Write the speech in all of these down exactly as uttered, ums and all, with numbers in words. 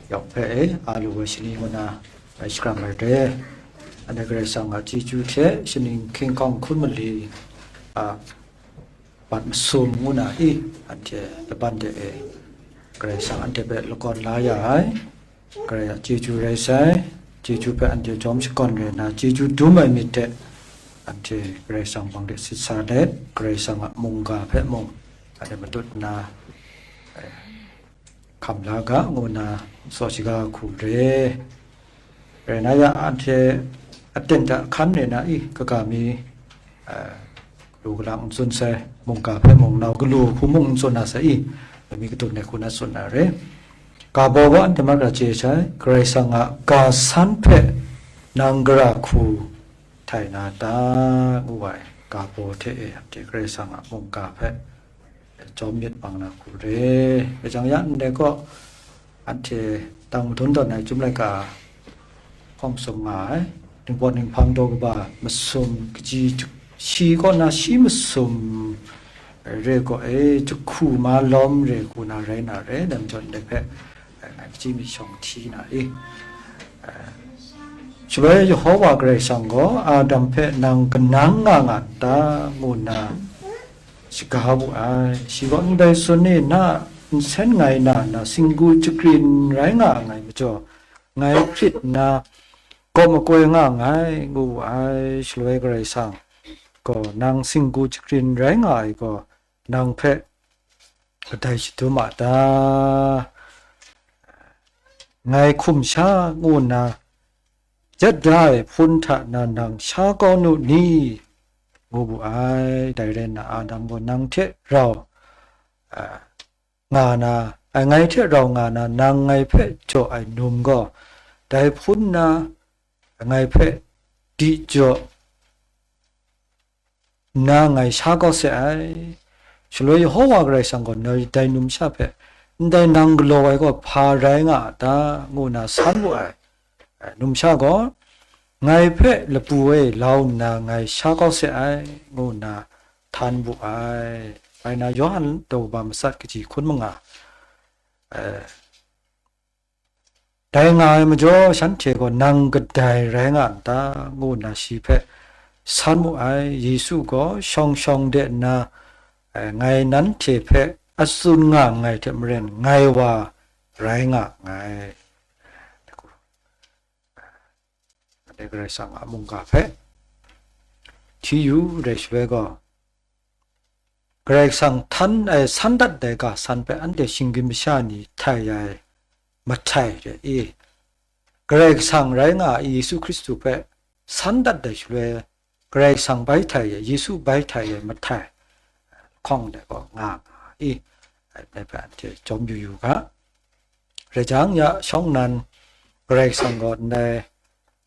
Yawng hpe e, a lu ai shani ngu na, rai shakram ai re. Anhte Karai Kasang a chyeju hte shaning hkying hkawng hkun mali a bat masum ngu na i, anhte laban de e, Karai Kasang anhte hpe lakawn la ya ai. Karai a chyeju rai sai, chyeju hpe anhte jawm shakawn rai nna, chyeju dum ai myit hte anhte Karai Kasang hpang de sit sa let, Karai Kasang a mungga hpe mung anhte matut nna, eh, hkam la ga, ngu nna tsaw shaga hku re. Rai na ya, anhte aten hta hkan re na i, kaga mi, eh, galu galang n tsun sai, mungga hpe mung nau galu hku mung n tsun na sai i, lami kadun ai hku na tsun na re. Ga baw gaw anhte mahkra chye sai, Karai Kasang a ga san hpe nang gara hku htai na ta, ngu ai ga baw hte e, anhte Karai Kasang a mungga hpe jawm myit bang na hku re. Rai jang ya, ndai kaw, anhte tang madun tawn ai Chyum laika hkawng sum nga ai, ningpawt ninghpang daw kaba masum kaji, shi kaw na shi masum re gaw e, jahku ma lawm re hku na rai na re, dai majaw ndai hpe, eh, ngai kaji myit shawng hti na e. Eh, shaloi Yehova Karai Kasang gaw Adam hpe, nang kanang nga nga n ta? Ngu nna shaga wu ai. Shi gaw, ndai tsun e na nsen ngai na na singgu jagrin rai nga ai majaw, ngai hprit nna gaw makoi nga nngai, ngu wu ai. Shaloi Karai Kasang gaw, nang singgu jagrin rai nga ai gaw, nang hpe kadai shadum a ta? Ngai hkum sha ngu nna jet da ai hpun hta na nang sha kau nu ni? Ngu wu ai. Dai rai nna, Adam gaw nang hte rau, a, nga na, ai, ngai hte rau nga na, nang ngai hpe jaw ai num gaw, dai hpun na ngai hpe di jaw nna ngai sha kau se ai. Shaloi Yehova Karai Kasang gaw, ngai dai numsha hpe, ndai nang galaw ai gaw hpa rai nga a ta? Ngu nna san wu ai. Numsha gaw, ngai hpe lapu e lau nna ngai sha kau se ai, ngu nna htan wu ai. Bai na, Yawhan daw kaba matsat kaji hkun manga, eh, dai nga ai majaw, shanhte gaw, nang kadai rai nga n ta? Ngu nna shi hpe san mu ai. Yesu gaw shawng shawng de nna, eh, ngai nanhte hpe a tsun nga nngai hte maren, ngai wa rai nga nngai. Anhte Karai Kasang a mungga hpe hti yu rai shaloi gaw, Karai Kasang htan ai san dat ai ga san hpe anhte shinggyim masha ni htai ai mahtai re i, Karai Kasang rai nga ai Yesu Hkristu hpe san dat ai shaloi, Karai Kasang bai htai ai, Yesu bai htai ai mahtai hkawng de gaw nga nga i, dai hpe anhte jawm yu yu ga. Rai jang, ya shawng nnan Karai Kasang gaw ndai,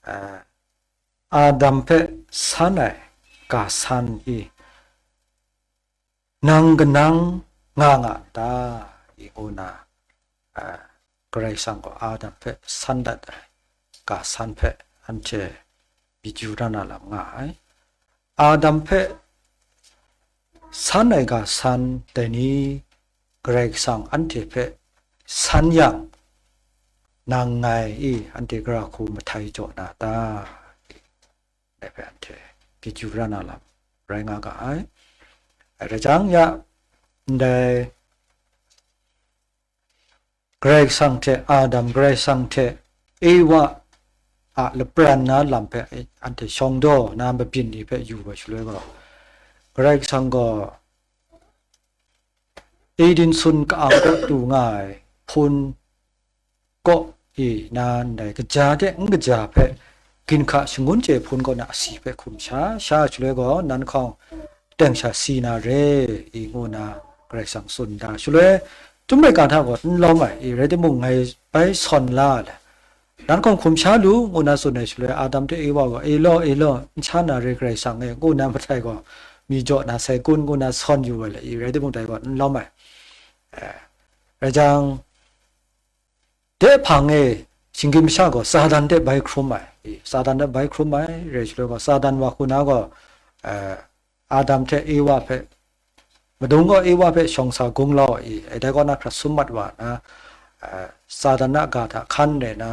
a, Adam hpe san ai ga san i, nang kanang nga nga n ta? I ngu nna, a, Karai Kasang gaw Adam hpe san dat ai ga san hpe anhte myit yu ra na lam nga ai. Adam hpe san ai ga san dai ni Karai Kasang anhte hpe san yang, nang ngai i anhte gara hku mahtai jaw na ta? Dai hpe anhte myit yu ra na lam rai nga ga ai. Rai jang, ya ndai Karai Kasang hte Adam, Karai Kasang hte Ewa a lapran na lam hpe anhte shawng daw na mabyin ni hpe yu ai shaloi gaw, Karai Kasang gaw Eden sun ka-ang kaw tu nga ai hpun kaw e na ndai kaja de n kaja hpe, ginhka shangun chye hpun kaw na asi hpe hkum sha, sha shaloi gaw nan hkawng teng sha si na re i ngu na Karai Kasang tsun da. Shaloi, Chyum laika hta gaw n lawm ai i, rai timung, ngai bai sawn la ai, nan hkawng hkum sha lu, ngu na tsun ai shaloi, Adam hte Ewa gaw, "E law, e law, n sha na re, Karai Kasang e," ngu na matai gaw, mi jaw na sai kun, ngu na sawn yu ai le i, rai timung, dai gaw n lawm ai. Eh, rai jang, de hpang e, shinggyim masha gaw Satan hte bai hkrum ai. I, Satan hte bai hkrum ai, rai shaloi gaw, Satan wa hku na gaw, eh, Adam hte Ewa hpe, madung gaw Ewa hpe shawng sa gung lau i, e, dai kaw na hkra sum mat wa na, eh, Satan a ga hta hkan re na,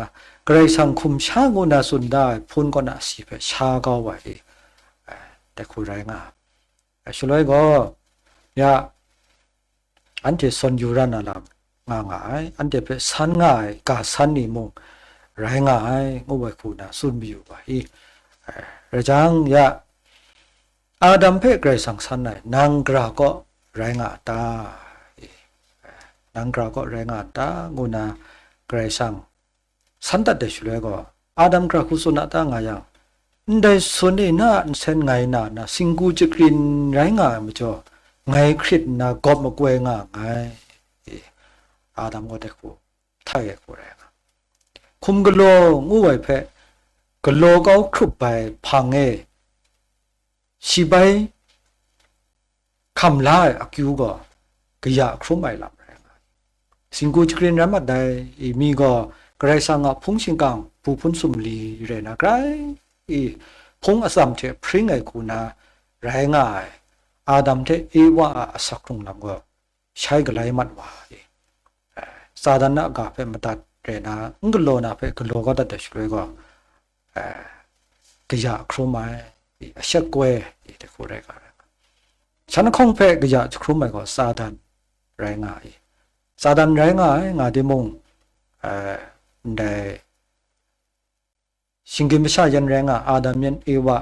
Karai Kasang hkum sha ngu na tsun da ai hpun kaw na asi hpe sha kau wa i, eh, dai hku rai nga ai. Shaloi gaw, ya, anhte sawn yu ra na lam nga nga ai, anhte hpe san nga ai ga san ni mung rai nga ai, ngu ai hku na tsun mayu wa i. Eh, rai jang, ya, Adam hpe Karai Kasang san ai, nang gara kaw rai nga a ta? I, eh, nang gara kaw rai nga a ta? Ngu na Karai Kasang san dat ai shaloi gaw, Adam gara hku tsun a ta nga yang, ndai sun e na a nsen ngai na na singgu chagrin rai nga ai majaw, ngai hkrit nna gawp makoi nga nngai. E, Adam gaw dai hku htai ai hku rai nga. Hkum galaw ngu ai hpe, galaw kau hkrup ai hpang e, shi bai hkam la ai akyu gaw kaya hkrum ai lam rai nga ai. Singgu chagrin rai mat ai, i mi gaw Karai Kasang a hpung shingkang bu hpun sumli rai na grai i, hpung atsam hte hpring ai hku na rai nga ai Adam hte Ewa a asak hkrung lam gaw shai galai mat wa ai. Eh, Satan a ga hpe madat re na, n galaw na hpe galaw kau dat ai shaloi gaw, eh, kaya hkrum ai, a shek koi, dai hku rai ga rai. Shan hkawng hpe kaya jahkrum ai gaw Satan rai nga ai. Satan rai nga ai, nga timung, eh, ndai shinggyim masha yan rai nga, Adam yan Ewa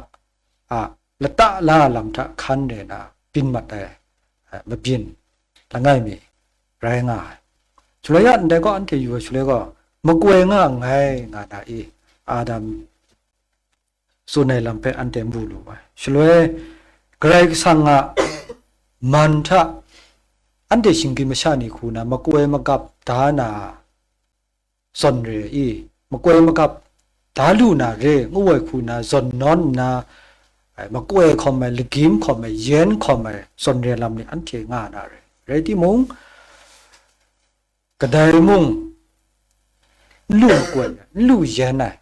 a lata la lam hta hkan re na byin mat ai, eh, mabyin langai mi rai nga ai. Shaloi ya ndai gaw anhte yu ai shaloi gaw, makoi nga nngai, nga na i, Adam tsun ai lam hpe anhte mu lu ai. Shaloi Karai Kasang a man hta anhte shinggyim masha ni hku na makoi magap da na, zawn re i, makoi magap da lu na re, ngu ai hku na zawn nawn nna, ai, makoi hkawm ai, lagyim hkawm ai, yen hkawm ai, zawn re lam ni anhte nga na re. Rai timung, kadai mung n lu makoi ai, n lu yen ai,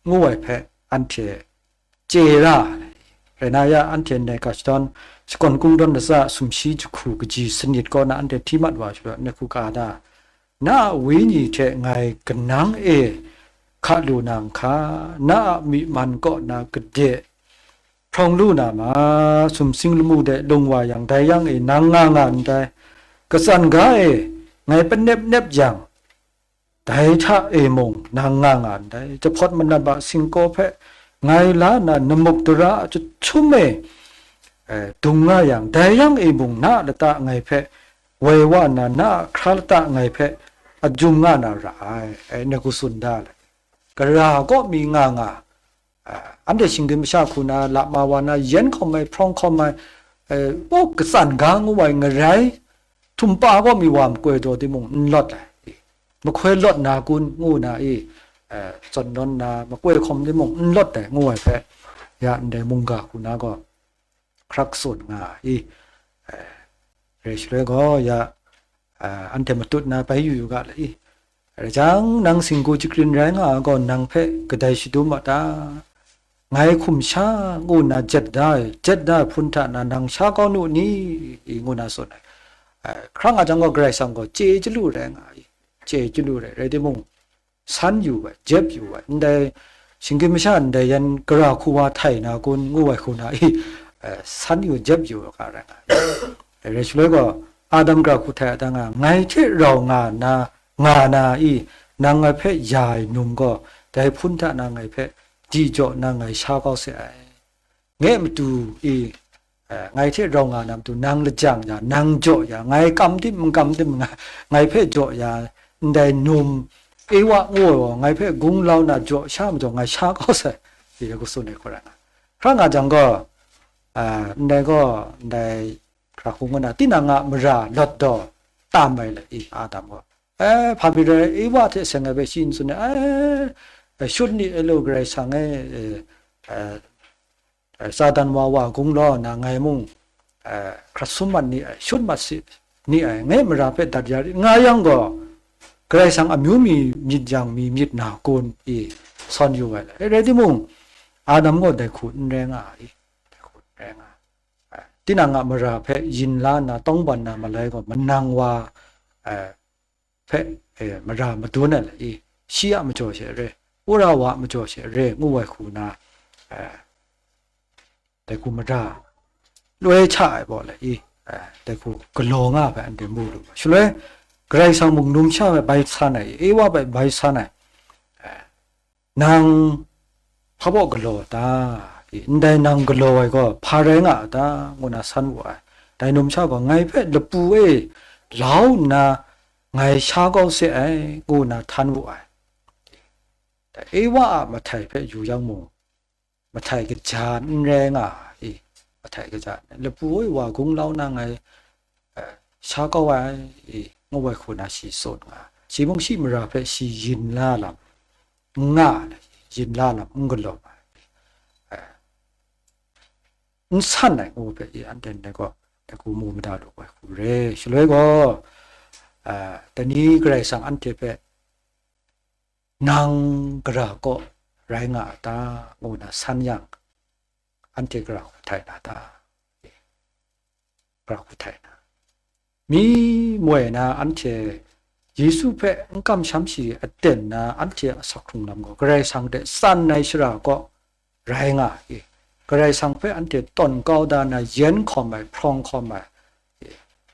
ngu ai hpe anhte chye ra ai. Rai na ya, anhte ndai ga shadawn, shakawn kungdawn latsa sumshi jahku kaji sanit kaw na anhte hti mat wa shaloi, ndai hku ka da, na a wenyi hte ngai kanang e hka lu na nhka, na a myi man kaw na gade hprawng lu na ma, sumsing lamu de lung wa yang, dai yang e nang nga nga ndai, katsan ga e ngai panep nep yang, dai hta e mung nang nga nga ndai, jahpawt manap a singkaw hpe ngai la na namup dara a jahtum e, eh, dung nga yang, dai yang e mung na a lata ngai hpe woi wa nna, na a hkra lata ngai hpe ajum nga na ra ai, eh, ngu tsun da let, gara kaw mi nga nga, ah, anhte shinggyim masha hku na lama wa na, yen hkawm ai, hprawng hkawm ai, eh, oh, katsan ga ngu ai ngarai, htumpa kaw mi wa makoi daw timung n lawt ai, mahkoi lawt na kun ngu na i, eh, zawn nawn na makoi hkawm timung n lawt ai ngu ai hpe, ya ndai mungga hku na gaw hkrak tsun nga i, eh, rai shaloi gaw ya, eh, anhte matut na bai yu yu ga le i, rai jang, nang singgu jikrin rai nga ai gaw, nang hpe kadai shadum a ta? Ngai hkum sha ngu nna jet da ai, jet da ai hpun hta na nang sha kau nu ni? I ngu na tsun ai. Eh, hkra nga jang gaw, Karai Kasang gaw chye chyalu rai nga ai, chye chyalu rai, rai timung, san yu ai, jep yu ai, ndai shinggyim masha ndai yan gara hku wa htai na kun ngu ai hku na i, eh, san yu jep yu ai ga rai nga ai. Rai shaloi gaw, Adam gara hku htai a ta nga, ngai hte rau nga na, nga na i, nang ngai hpe ya ai num gaw, dai hpun hta na ngai hpe di jaw nna ngai sha kau se ai. Nge matu i, eh, ngai hte rau nga na matu nang lajang ya, nang jaw ya, ngai kam tim n kam tim nga, ngai hpe jaw ya, ndai num Ewa ngu ai gaw, ngai hpe gunglau na jaw sha majaw, ngai sha kau sai, dai hku tsun ai hku rai nga. Hkra nga jang gaw, ah, ndai gaw, ndai hkra hku ngu na, tinang a mara lawt daw tam ai le i, Adam gaw. Eh, hpa pyi rai, Ewa hte seng ai hpe shi n tsun ai, eh, eh, shut ni e lu, Karai Kasang e, eh, eh, eh, Satan wa wa gunglau na ngai mung, eh, hkrat sum mat ni ai, shut mat si ni ai, ngai mara hpe dat ya rit nga yang gaw, Karai Kasang amyu mi myit yang mi myit na kun i sawn yu ai le. Eh, rai timung, Adam gaw dai hku n rai nga ai, dai hku n rai nga ai. Eh, tinang a mara hpe yin la nna, tawngban na malai gaw, manang wa, eh, hpe, eh, mara madun ai le i, shi a majaw she re, wora wa a majaw she re, ngu ai hku na, eh, dai hku mara loi hta ai baw le i, eh, dai hku galaw nga ai hpe anhte mu lu ai. Shaloi, Karai Kasang mung numsha hpe bai san ai, Ewa hpe bai san ai, eh, nang hpa baw galaw a ta? I, ndai nang galaw ai gaw hpa rai nga a ta? Ngu na san wu ai. Dai numsha gaw, ngai hpe lapu e lau nna ngai sha kau se ai, ngu na htan wu ai. Dai Ewa a mahtai hpe yu yang mung, mahtai kaja n rai nga i, mahtai kaja n rai, lapu e wa gunglau na ngai, eh, sha kau ai i, ngu ai hku na shi tsun nga, shi mung shi mara hpe shi yin la lam, n nga ai, yin la lam n galaw ai, eh, n san ai ngu hpe i, anhte ndai gaw, dai hku mu mada lu ai hku re. Shaloi gaw, eh, dai ni Karai Kasang anhte hpe, nang gara kaw rai nga a ta? Ngu na san yang, anhte gara hku htai na ta? Gara hku htai na? Mi moi na anhte Yesu hpe n kamsham shi aten na anhte a asak hkrung lam gaw, Karai Kasang hte tsan ai shara kaw rai nga i, Karai Kasang hpe anhte tawn kau da na yen hkawm ai, hprawng hkawm ai,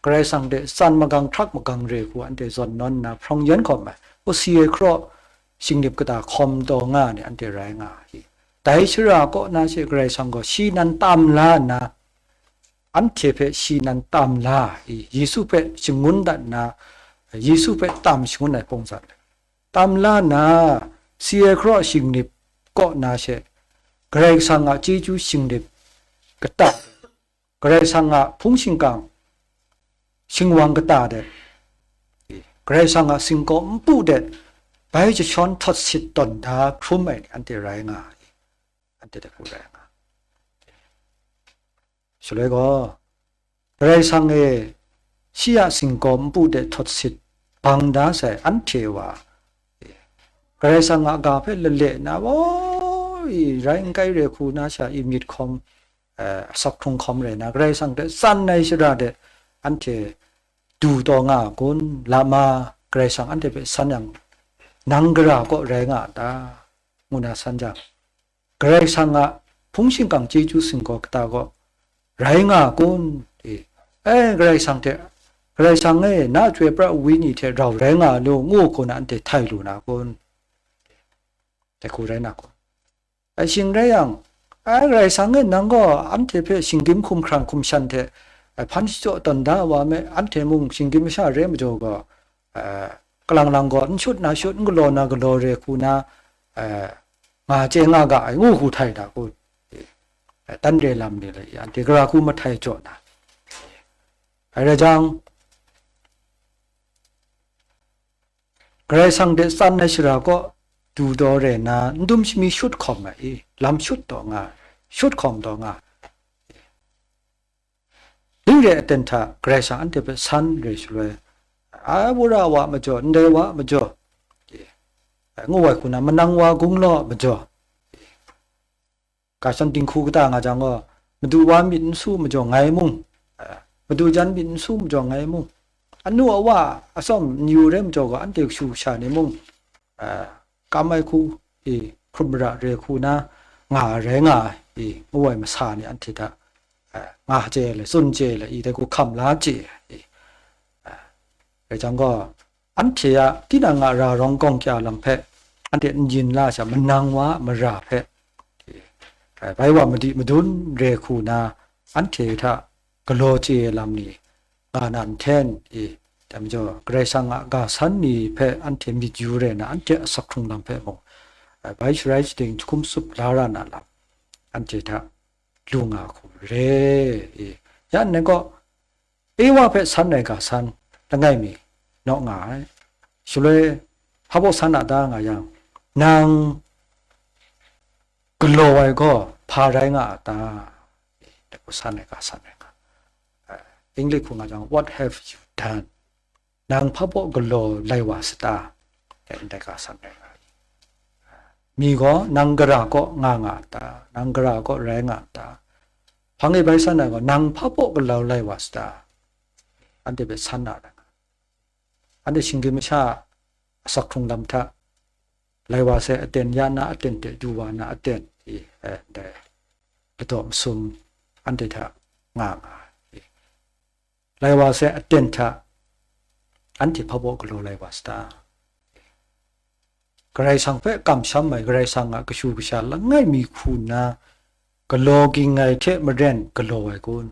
Karai Kasang hte tsan magang hkrak magang re hku anhte zawn nawn nna hprawng yen hkawm ai, usi ai hkraw shingnip kata hkawm taw nga ai ni anhte rai nga ai. Dai shara kaw na she Karai Kasang gaw shi nan tam la nna, anhte hpe shi nan tam la ai, Yesu hpe shangun dat nna, Yesu hpe tam shangun ai pawng za, tam la nna, si ai hkraw shingnip kaw na she, Karai Kasang a chyeju shingnip kata, Karai Kasang a hpung shingkang shingwang kata de, Karai Kasang a singkaw npu de, bai jashawn htawt sit tawn da hkrum ai ni anhte rai nga ai, anhte de hku rai nga. Shaloi gaw, Karai Kasang e shi a singkaw npu de htawt sit bang da sai anhte wa, Karai Kasang a ga hpe lale na, woi, rai n kai re hku na sha i myit hkawm, eh, asak hkrung hkawm rai na, Karai Kasang hte tsan ai shara de anhte du taw nga a kun? Lama Karai Kasang anhte hpe san yang, nang gara kaw rai nga a ta? Ngu na san jang, Karai Kasang a hpung shingkang chyeju singkaw kata gaw rai nga a kun? E, e, Karai Kasang hte, Karai Kasang e, na chyoi pra ai Wenyi hte rau rai nga lu, ngu hku na anhte htai lu na kun? Dai hku rai na kun? Ai shing rai yang, ai Karai Kasang e, nang gaw anhte hpe shinggyim hkumhkrang hkum shan hte, ai hpan shachyaw tawn da wa me, anhte mung shinggyim masha re majaw gaw, eh, kalang lang gaw n shut na shut, n galaw na galaw re hku na, eh, nga chye nga ga ai, ngu hku htai da kun? Eh, dan re lam ni le, anhte gara hku mahtai jaw na. Ai rai jang, Karai Kasang hte tsan ai shara kaw du taw re na, n dum shami shut hkawm ai, lam shut taw nga, shut hkawm taw nga. Ning re aten hta Karai Kasang anhte hpe san re shaloi, a wora wa majaw, ndai wa majaw, ngu ai hku na, manang wa gunglau majaw, ga shan dinghku kata nga jang gaw, madu wa myit n su majaw ngai mung, madu jan myit n su majaw ngai mung, anu awa atsawm n yu re majaw gaw, anhte kashu kasha ni mung, kam ai hku, i, hkrum mara re hku na nga ai rai nga ai, i, ngu ai masa ni anhte hta, eh, nga chye le, tsun chye le, i, dai hku hkam la chye ai, i, eh, rai jang gaw, anhte a tinang a ra rawng gawng kya lam hpe anhte n yin la sha, manang wa a mara hpe, i, eh, bai wa madi madun re hku na, anhte hta galaw chye ai lam ni nga na nhten i, dai majaw, Karai Kasang a ga san ni hpe anhte myit yu re na, anhte a sak hkrung lam hpe mung, eh, bai sharai shaden jahkum tsup la ra na lam, anhte hta lu nga hku re i. Ya nnan gaw, Ewa hpe san ai ga san langai mi naw nga ai. Shaloi, hpa baw san a ta nga yang, nang galaw ai gaw hpa rai nga a ta? Dai hku san ai ga san rai nga ai. English hku nga jang, "What have you done?" Nang hpa baw galaw lai wa sa ta? Dai ndai ga san rai nga ai. Mi gaw, "Nang gara kaw nga nga a ta? Nang gara kaw rai nga a ta?" Hpang e bai san ai gaw, "Nang hpa baw galaw lai wa sa ta?" Anhte hpe san na ra nga. Anhte shinggyim masha a sak hkrung lam hta, lai wa sai aten, ya na aten hte du wa na aten, i, eh, ndai ladaw masum anhte hta nga nga, i, lai wa sai aten hta anhte hpa baw galaw lai wa sa ta? Karai Kasang hpe kamsham ai, Karai Kasang a kashu kasha langai mi hku nna, galaw ging ai hte maren galaw ai kun?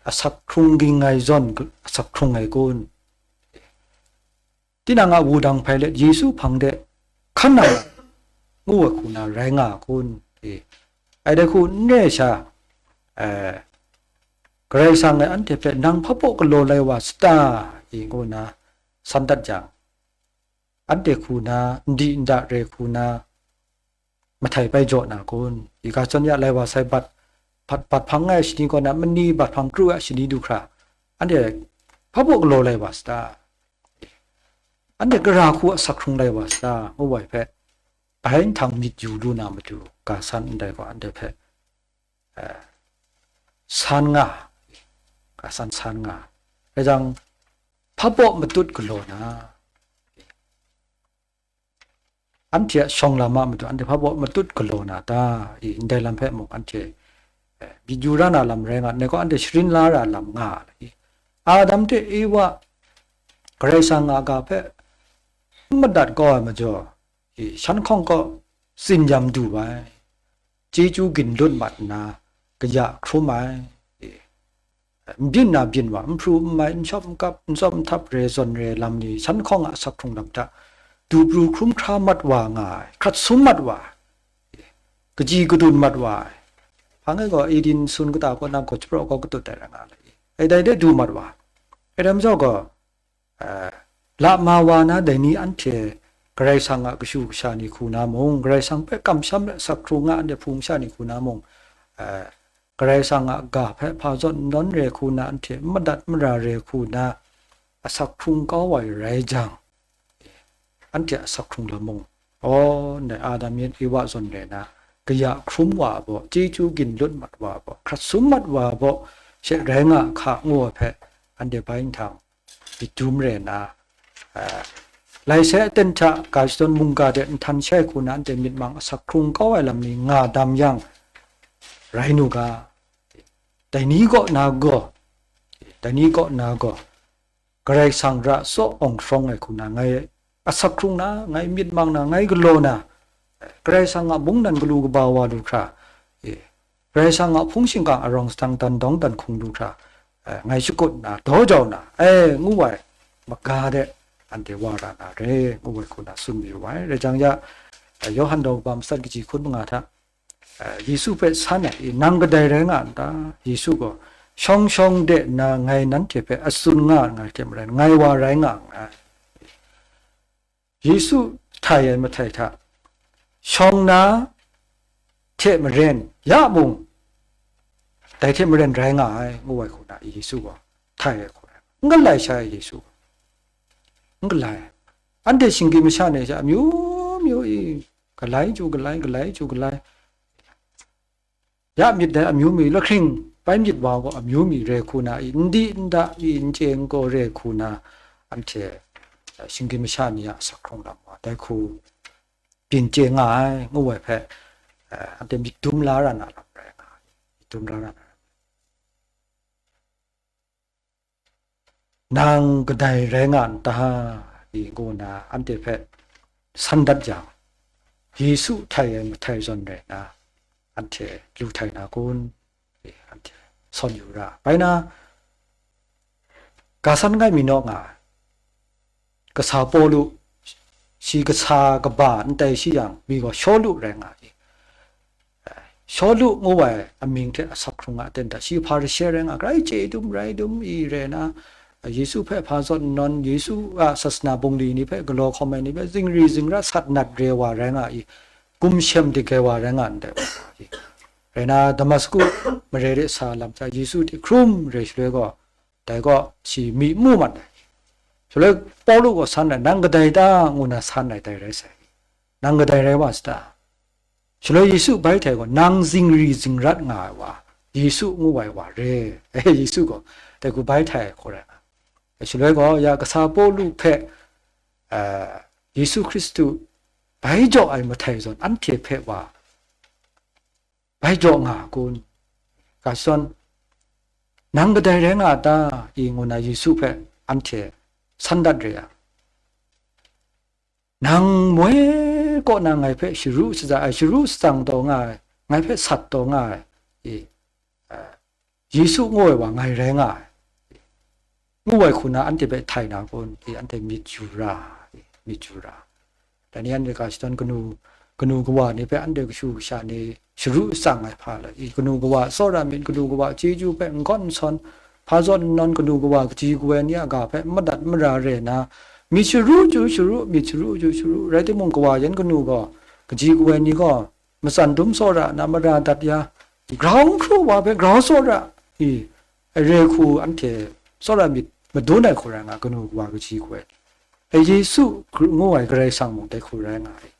Asak hkrung ging ai zawn asak hkrung ai kun? Tinang a wudang Hpailet Yesu hpang de hkan nang ngu ai hku na rai nga a kun? E, ai dai hku n re ai sha, eh, Karai Kasang e anhte hpe, "Nang hpa baw galaw lai wa sa ta?" e, ngu nna san dat jang, anhte hku na, n di n da re hku na, mahtai bai jaw na kun? I ga zawn ya, lai wa sai bat, bat, bat hpang ai shani kaw na, mani bat hpang kru ai shani du hkra, anhte hpa baw galaw lai wa sa ta? Anhte gara hku asak hkrung lai wa sa ta? Ngu ai hpe, bai nhtang myit yu lu na matu, ga san ndai gaw anhte hpe, eh, san nga, ga san san nga. Rai jang, hpa baw matut galaw na, anhte a shawng lam a matu, anhte hpa baw matut galaw na ta? I, ndai lam hpe mung anhte, eh, myit yu ra na lam rai nga, ndai gaw anhte sharin la ra lam nga ai. Adam hte Ewa Karai Kasang a ga hpe n madat kau ai majaw, i, shan hkawng kaw tsin yam du ai, chyeju ginlut mat nna, kaya hkrum ai, i, n byin na byin wa, n hpru n mai, n shawp n kap, n tsawm n htap re zawn re lam ni, shan hkawng a asak hkrung lam hta du pru hkrum hkra mat wa nga ai, hkrat sum mat wa ai, i, kaji kadun mat wa ai. Hpang e gaw, Eden sun kata kaw na gaw, chyapra gaw katut ai ra nga ai. Ai dai de du mat wa ai. Ai dai majaw gaw, eh, la ma wa na dai ni anhte Karai Kasang a kashu kasha ni hku na mung, Karai Kasang hpe kamsham ai asak hkrung a anhte hpung sha ni hku na mung, eh, Karai Kasang a ga hpe hpa zawn n nawn re hku na, anhte n madat mara re hku na, asak hkrung kau ai rai jang, anhte asak hkrung lam mung, aw, ndai Adam yan Ewa zawn re na, kaya hkrum wa ai baw, chyeju ginlut mat wa ai baw, hkrat sum mat wa ai baw she rai nga a hka ngu ai hpe, anhte bai nhtang myit dum re nna, eh, lai sai aten hta ga shadawn mungga de nhtan shai hku na anhte myit mang asak hkrung kau ai lam ni nga dam yang, rai nu ga, dai ni kaw na gaw, dai ni kaw na gaw, Karai Kasang ra tsaw awng hkrawng ai hku na ngai asak hkrung na, ngai myit mang na, ngai galaw na, Karai Kasang a mungdan galu kaba wa lu hkra, e, Karai Kasang a hpung shingkang arawng sadang dan dawng dan hkung lu hkra, e, ngai shakut na, daw jau na, e, ngu ai maga de, anhte wa ra na re, ngu ai hku na tsun mayu ai. Rai jang ya, e, Yawhan daw kaba matsat kaji hkun manga hta, e, Yesu hpe san ai, e, nang kadai rai nga n ta? Yesu gaw, shawng shawng de nna ngai nanhte hpe a tsun nga nngai hte maren, ngai wa rai nga nngai. Yesu htai ai mahtai hta, shawng na hte maren, ya mung, dai hte maren rai nga ai, ngu ai hku na, Yesu gaw htai ai hku rai. N galai sha ai Yesu, n galai. Anhte shinggyim masha ni sha amyu myu e, galai chyu galai, galai chyu galai. Ya myit dai amyu myu, lahkring bai myit wa gaw amyu myu re hku na, i n di n da, i n chye n gaw re hku na, anhte, eh, shinggyim masha ni a asak hkrung lam wa, dai hku byin chye nga ai, ngu ai hpe, eh, anhte myit dum la ra na lam rai nga ai, myit dum la ra na lam. Nang kadai rai nga n ta? I ngu nna anhte hpe san dat jang, Yesu htai ai mahtai zawn rai nna, anhte lu htai na kun? I, anhte sawn yu ra. Bai na, ga san ngai mi naw nga ai. Kasa Pawlu, shi kasa kaba n tai shi yang, mi gaw Shawlu rai nga ai. Shawlu ngu ai amying hte asak hkrung a aten hta, shi Hparishe rai nga, grai chye dum rai dum i rai na, Yesu hpe hpa zawn n nawn, Yesu a sasana bungli ni hpe galaw hkawm ai ni hpe zingri zingrat sat nat re wa rai nga i, gumshem dik ai wa rai nga ndai wa nga i. Rai na, Damasku mare de sa lam hta Yesu hte hkrum re shaloi gaw, dai gaw shi mi n mu mat ai. Shaloi Pawlu gaw san ai, "Nang kadai ta?" ngu na san ai dai rai sai. "Nang kadai rai wa sata?" Shaloi Yesu bai htai gaw, "Nang zingri zingrat nga ai wa, Yesu ngu ai wa re." E, Yesu gaw dai hku bai htai ai hku rai nga. E, shaloi gaw ya kasa Pawlu hpe, eh, Yesu Hkristu bai jaw ai mahtai zawn anhte hpe wa bai jaw nga a kun? Ga shadawn, "Nang kadai rai nga a ta?" i ngu na Yesu hpe anhte san dat re ai. "Nang moi kaw na ngai hpe sharu shaza ai, sharu shatsang taw nga ai, ngai hpe sat taw nga ai, i, a, Yesu ngu ai wa ngai rai nga ai," ngu ai hku na anhte hpe htai na kun? I, anhte myit yu ra, i, myit yu ra. Dai ni anhte ga shadawn kanu, kanu kawa ni hpe anhte kashu kasha ni sharu shatsang ai hpa lai, i, kanu kawa tsawra myit, kanu kawa chyeju hpe n gawn n sawn, hpa zawn n nawn, kanu kawa kaji kawa ni a ga hpe n madat n mara re na, myit sharu chyu sharu, myit sharu chyu sharu, rai timung, kawa yan kanu gaw kaji kawa ni gaw matsan dum tsawra na mara dat ya, grau n hkru wa hpe grau tsawra, i, re hku anhte tsawra myit madun ai hku rai nga, kanu kawa kaji kawa. E, Yesu ngu ai Karai Kasang mung dai hku rai nga ai.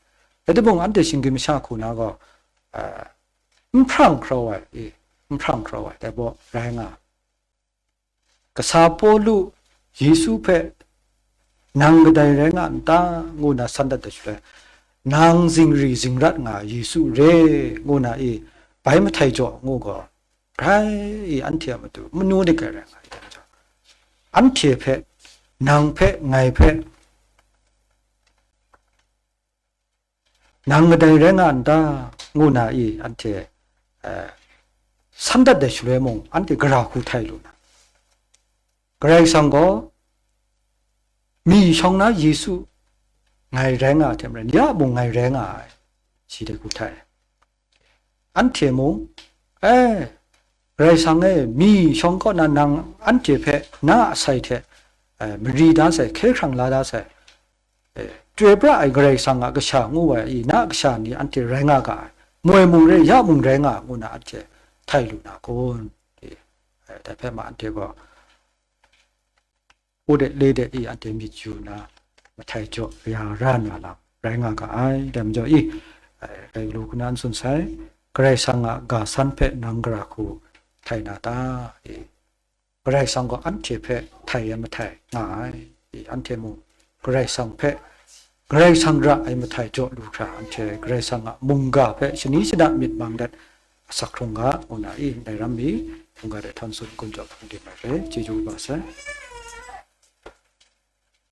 Rai timung, anhte shinggyim masha hku na gaw, a, n hprang hkrau ai, i, n hprang hkrau ai, dai baw rai nga. Kasa Pawlu Yesu hpe, "Nang kadai rai nga n ta?" ngu na san dat ai shaloi, "Nang zingri zingrat nga Yesu re," ngu na i bai mahtai jaw ngu gaw, grai i anhte a matu manu dik ai rai nga ai. Anhte hpe, nang hpe, ngai hpe, "Nang kadai rai nga n ta?" ngu na i anhte, eh, san dat ai shaloi mung, anhte gara hku htai lu na, Karai Kasang gaw mi shawng na Yesu ngai rai nga ai hte maren, ya mung ngai rai nga ai, shi dai hku htai. Anhte mung, e, Karai Kasang e, mi shawng kaw na nang anhte hpe na a sai hte, e, mari da sai, hkye hkrang la da sai, e, Chyoi pra ai Karai Kasang a kasha ngu ai, i, na a kasha ni anhte rai nga ga ai, moi mung re, ya mung rai nga, ngu na anhte htai lu na kun? E, e, dai hpe ma anhte gaw, u de le de i anhte myit yu na, mahtai jaw ya ra na lam rai nga ga ai. Dai majaw i, e, dai galu hku na n tsun sai, Karai Kasang a ga san hpe nang gara hku htai na ta? I, Karai Kasang gaw anhte hpe htai ai mahtai nga ai. I, anhte mung Karai Kasang hpe, Karai Kasang ra ai mahtai jaw lu hkra, anhte Karai Kasang a mungga hpe shani shana myit mang dat asak hkrung ga, ngu na i, ndai ram mi, mungga de htawn tsun kun jaw hpang dim ai re, chyeju kaba sai.